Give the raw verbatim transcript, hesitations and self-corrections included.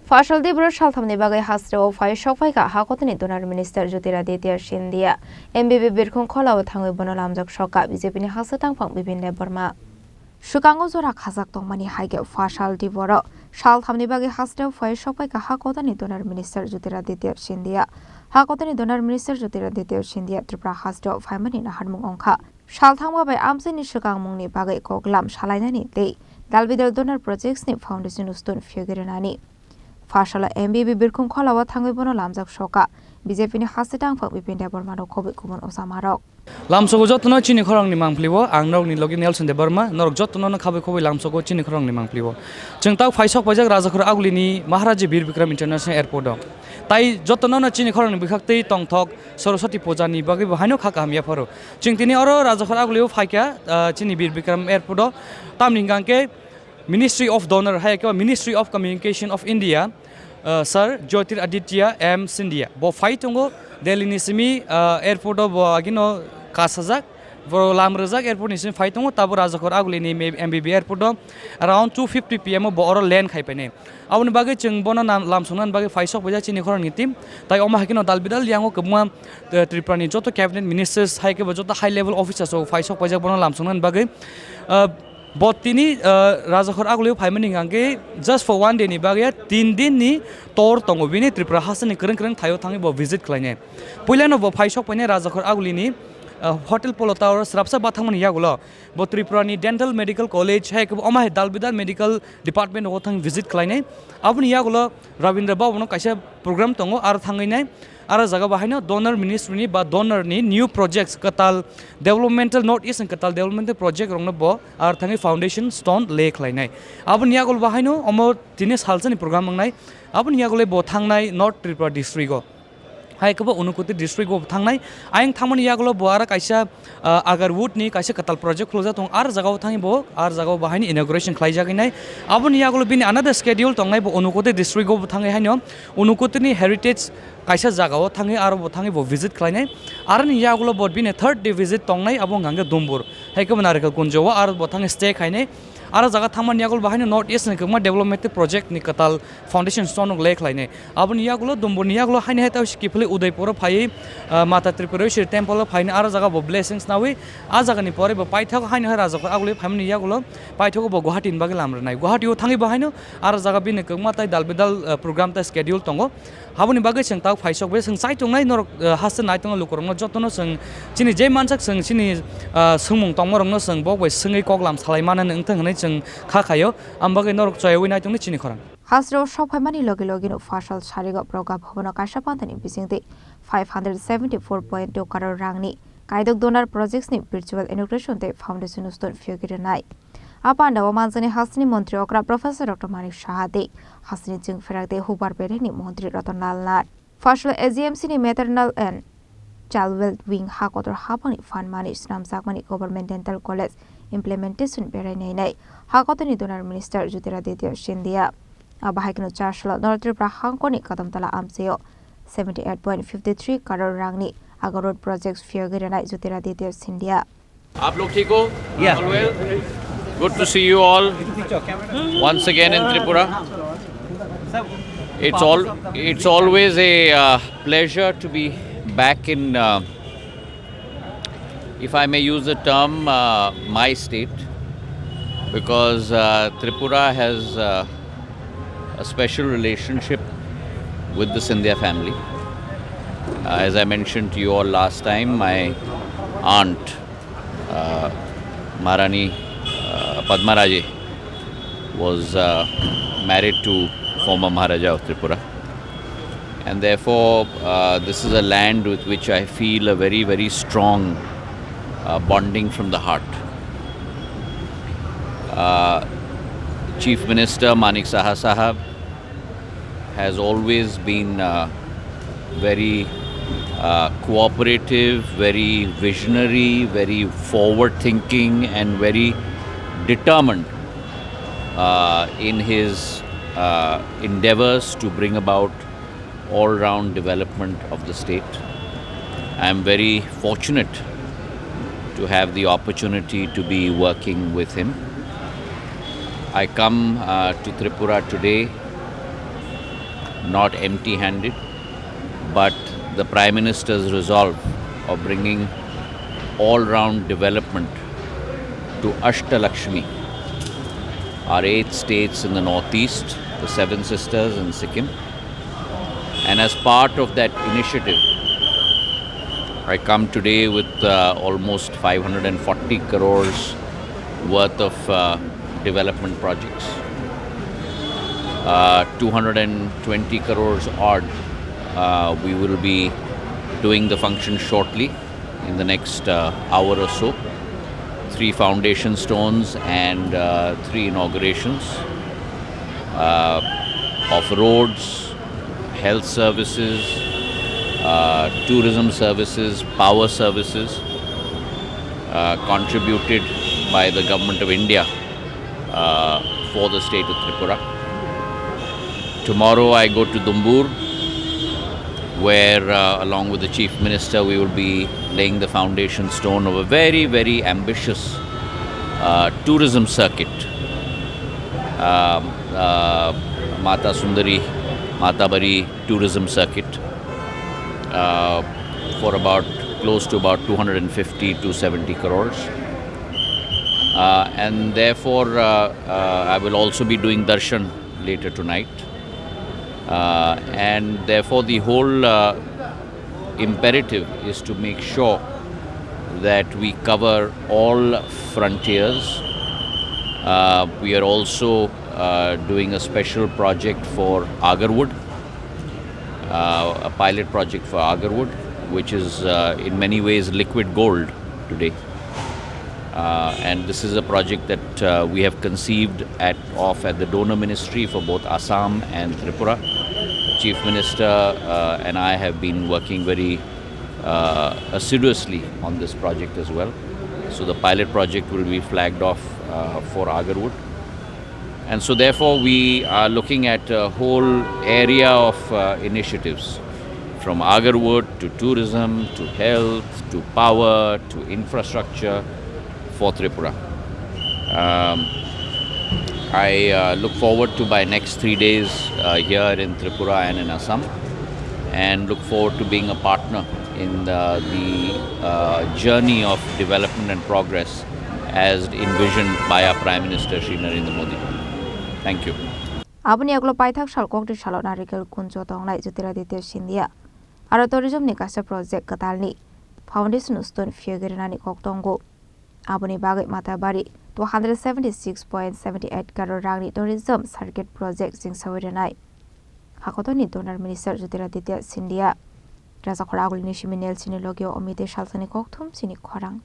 Fasal Debbarma salthamni bagwi hasteo phai sokphaikha Hakotini Donor Minister Jyotiraditya Scindia. M B B birkhung kholao thangwi bono lamjak sokha B J P ni hasteo tangphang Bipin Debbarma. Swkango jora khajak tongmani hai khe Fasal Debbarma salthamni bagwi hasteo phai sokphaikha Hakotini Donor Minister Jyotiraditya Scindia. Hakotini Donor Minister Jyotiraditya Scindia Tripura hasteo phaimani naharmung wngkha. Salthangma bai amchaini swkangmungni bagwi koklam salainani tei dalbidal donor projects ni foundation stone phiyogwi rwnani. Fasalo M B B birkhung kholao thangwi bono lamjak sokha B J P ni hasteo tangphang Bipin Debbarma rok khobwi kubun osamarok. Lamsogo jotono chini khorangni mangpili o, ang norokni logi Nelson Debbarma, norok jotono no khabwi khobwi lamsogo chini khorangni mangpili o. Chwng tak phai sokpaijak Rajakhor Agulini Maharaji Bir Bikram International Airport o. Tai jotono no chini khorangni bwkhak tei tongthok Saraswati puja ni bagwi bo haino kha kaham yapharo. Chwng tini oro Rajakhor Aguli o phaikha, ah, chini Bir Bikram Airport o. Tamni hwnkha khe Ministry of Donor, hai khe Ministry of Communication of India, uh, Sir Jyotiraditya M Scindia. Bo phai tongo Delhi ni simi, uh, airport o bo agino kasajak, bo lam rwjak airport ni simi phai tongo, tabo Rajakhor Aguli ni M B B airport o around two fifty P M o bo oro land khai painai. Aboni bagwi chwng bono nam, lam songnani bagwi phai sok baijak chini khorang ni team. Tai omo hai kheno dal bidal yango kwbangma, uh, Tripura ni joto cabinet ministers hai khe bo joto high level officers rok phai sok paijak bono lam songnani bagwi. Uh, Bo tini, uh, Rajakhor Agulio phaimani hwnkha khe just for one day ni bagwi tin din ni tour tongo bini Tripura hasteni kwrwng kwrwng thaio thangwi bo visit khlainai. Puilano bo phai sok painai Rajakhor Agulini, uh, Hotel Polo Tower srapsa bathangmani yagulo bo Tripura ni Dental Medical College hai khe bo omo hai Dalbidal Medical Department rogo thang visit khlainai. Aboni yagulo Rabindra Bhavan o kaisa program tongo, aro thangwi nai. Aro jaga bo haino donor ministry ni ba donor ni new projects kwtal developmental, North East ni kwtal developmental project rokno bo aro thangwi foundation stone lay khlainai. Aboni yagulo bo haino omo tini salsani program wngnai. Aboni yagulo bo thangnai North Tripura district o. Hai khe bo Unakoti district o thangnai. Ayang thangmani yagulo bo aro kaisa, ah, agarwood ni kaisa kwtal project khulukjak tongo. Aro jaga o thangwi bo, aro jaga o bo haino inauguration khlaijagwi nai. Aboni yagulo bini another schedule tongnai bo Unakoti district o bo thangwi haino Unakoti ni heritage kaisa jaga o thangwi aro bo thangwi bo visit khlainai. Aroni yagulo bo bini third day visit tongnai abo hwnkha khe Dumbur. Hai khe bo Narikal Kunjo o aro bo thangwi stay khainai. Aro jaga thangmani yagulo bo haino North East ni kwbangma development project ni kwtal foundation stone rok lay khlainai. Aboni yagulo Dumburni yagulo haino hai tei kiphilwi Udaipur o phaiwi, ah, Mata Tripureswari temple o phainai aro jaga bo blessings nawi. A jagani pore bo paithago haino hai Rajakhor Aguli phaimani yagulo paithago bo Guwahati ni bagwi lam rwnai. Guwahati o thangwi bo haino aro jaga bini kwbangma tei dal bidal, ah, program tei schedule tongo. Haboni bagwi chwng tak phai sok bai chwng chai tongnai norok, ah, haste nai tongo lukurokno jotono chwng chini je mansak chwng chini, ah, swngmung tongmarokno chwng bok bai swngwi koklam salai manani wngthang hwnwi chwng kha khaio. Am bagwi norok choyawi nai tongni chini khorang. Hasteo sok phaimani logi logi no Fasal Sarigo Proga Bhavan o kaisa pantani bisingtwi five hundred seventy four point two crore rangni kaidok donor projects ni virtual inauguration tei foundation stone phiyogwi rwnai. A panda o manjani hasteni montri okra Professor Doctor Manik Saha tei hasteni chwngpherak tei hubar berekni montri Ratan Lal Nath. Fasal A G M C ni Maternal and Child Welfare Wing ha kotor habangni phan mani swnamjakmani Government Dental College implementation berai nainai ha kotorni Donor Minister Jyotiraditya Scindia. Abo hai kheno char salo North Tripura hangkorni Kadamtala amchaio seventy eight point fifty three crore rangni aga road projects phiyogwi rwnai Jyotiraditya Scindia. आप लोग ठीक हो? Yeah. All well? Good to see you all once again in Tripura. It's all, it's always a, uh, pleasure to be back in, uh, if I may use the term, uh, my state, because, uh, Tripura has, uh, a special relationship with the Scindia family. Uh, as I mentioned to you all last time, my aunt, uh, Maharani, uh, Padma Raje, was, uh, married to former Maharaja of Tripura. And therefore, uh, this is a land with which I feel a very, very strong, uh, bonding from the heart. Uh, Chief Minister Manik Saha Sahab has always been, uh, very, uh, cooperative, very visionary, very forward-thinking, and very determined, uh, in his, uh, endeavors to bring about all-round development of the state. I am very fortunate to have the opportunity to be working with him. I come, uh, to Tripura today not empty handed, but the Prime Minister's resolve of bringing all round development to Ashtalakshmi, our eight states in the Northeast, the Seven Sisters, and Sikkim. And as part of that initiative, I come today with uh, almost five hundred forty crores worth of uh, development projects. Uh, two hundred twenty crores odd. Uh, we will be doing the function shortly in the next uh, hour or so. Three foundation stones and uh, three inaugurations uh, of roads, health services, uh, tourism services, power services, uh, contributed by the Government of India uh, for the state of Tripura. Tomorrow I go to Dumbur, where, uh, along with the Chief Minister, we will be laying the foundation stone of a very, very ambitious uh, tourism circuit, um, uh, Mata Sundari, Matabari tourism circuit, uh, for about close to about two hundred fifty to seventy crores. Uh, and therefore, uh, uh, I will also be doing darshan later tonight. Uh, and therefore, the whole uh, imperative is to make sure that we cover all frontiers. Uh, we are also uh, doing a special project for agarwood, uh, a pilot project for agarwood, which is uh, in many ways liquid gold today. Uh, and this is a project that uh, we have conceived at of at the donor ministry for both Assam and Tripura. Chief Minister uh, and I have been working very uh, assiduously on this project as well. So the pilot project will be flagged off uh, for agarwood. And so therefore we are looking at a whole area of uh, initiatives, from agarwood to tourism to health to power to infrastructure for Tripura. Um, I uh, look forward to my next three days uh, here in Tripura and in Assam, and look forward to being a partner in the, the uh, journey of development and progress as envisioned by our Prime Minister Shri Narendra Modi. Thank you. Aboni yagulo paithak sal kokti salo narikal kuncho tongnai Jyotiraditya Scindia aro tourism ni kaisa project kwtalni foundation stone phiyogwi rwnani kok tongo. Aboni bagwi Matabari two hundred seventy six point seventy eight crore rangni tourism circuit project chingsawi rwnai. Hakotorni donor minister Jyotiraditya Scindia. Rajakhor agulini simi Nelsini logio omite salsani kokthum chini khorang.